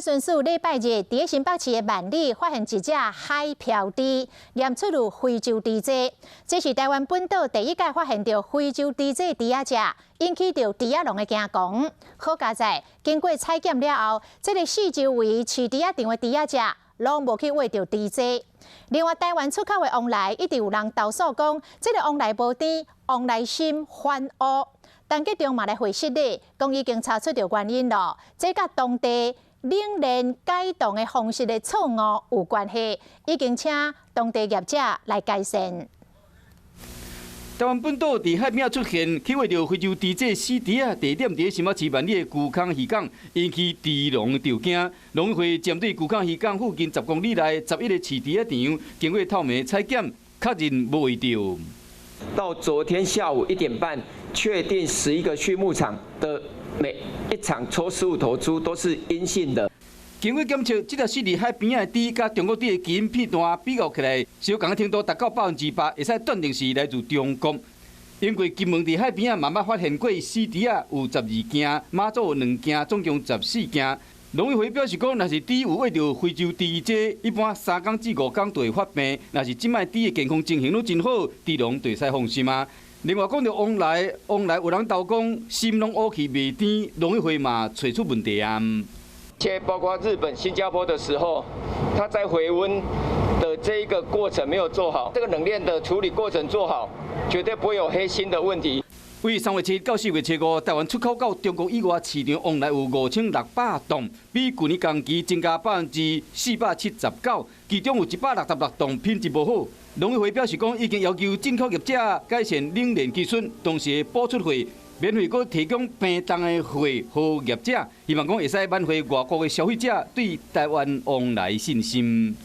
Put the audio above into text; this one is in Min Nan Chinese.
巡署禮拜日佇新北市的萬里發現一隻海漂豬，驗出有非洲豬災。這是台灣本島第一擺發現著非洲豬災豬仔食，引起著豬仔農的驚狂。好佳哉，經過採檢了後，這个四周圍飼豬仔場的豬仔食攏無去餵著豬災。另外，台灣出口的旺來一直有人投訴講，這个旺來無甜，旺來心反烏。陳吉仲嘛來回釋咧，講已經查出著原因囉，這佮當地冷鏈解凍的方式的錯誤有關係，已經請當地業者來改善。台灣本島佇海邊出現去餵著非洲豬災死豬仔，地點佇新北市萬里的龜空漁港，引起豬農著驚。農委會針對龜空漁港附近10公里內11個飼豬仔場，經過透明採檢，確認無餵著。到昨天下午1點半，確定11個畜牧場的每一場抽15頭豬都是陰性的。經過檢測，這條死佇海邊仔的豬，佮中國豬的基因片段比較起來，相仝程度達到100%，會使斷定是來自中國。因為金門佇海邊仔嘛捌發現過死豬仔有12件，馬祖有2件，總共14件。農委會表示講，若是豬有餵著非洲豬災，一般3工至5工就會發病。若是這擺豬的健康情形攏真好，豬農就會使放心啊。另外講著旺來，旺來有人投講心攏烏去袂甜，農委會嘛揣出問題啊。切包括日本、新加坡的時候，它在回溫的這一個過程沒有做好，這個冷鏈的處理過程做好，絕對不會有黑心的問題。為3月7到4月7，台灣出口到中國以外市場旺來有5600噸，比舊年同期增加479%，其中有166棟品質無好。農委會表示講，已經要求進口業者改善冷鏈技術，同時補出貨，免費閣提供冰凍的貨予業者，希望講會使挽回外國的消費者對台灣旺來信心。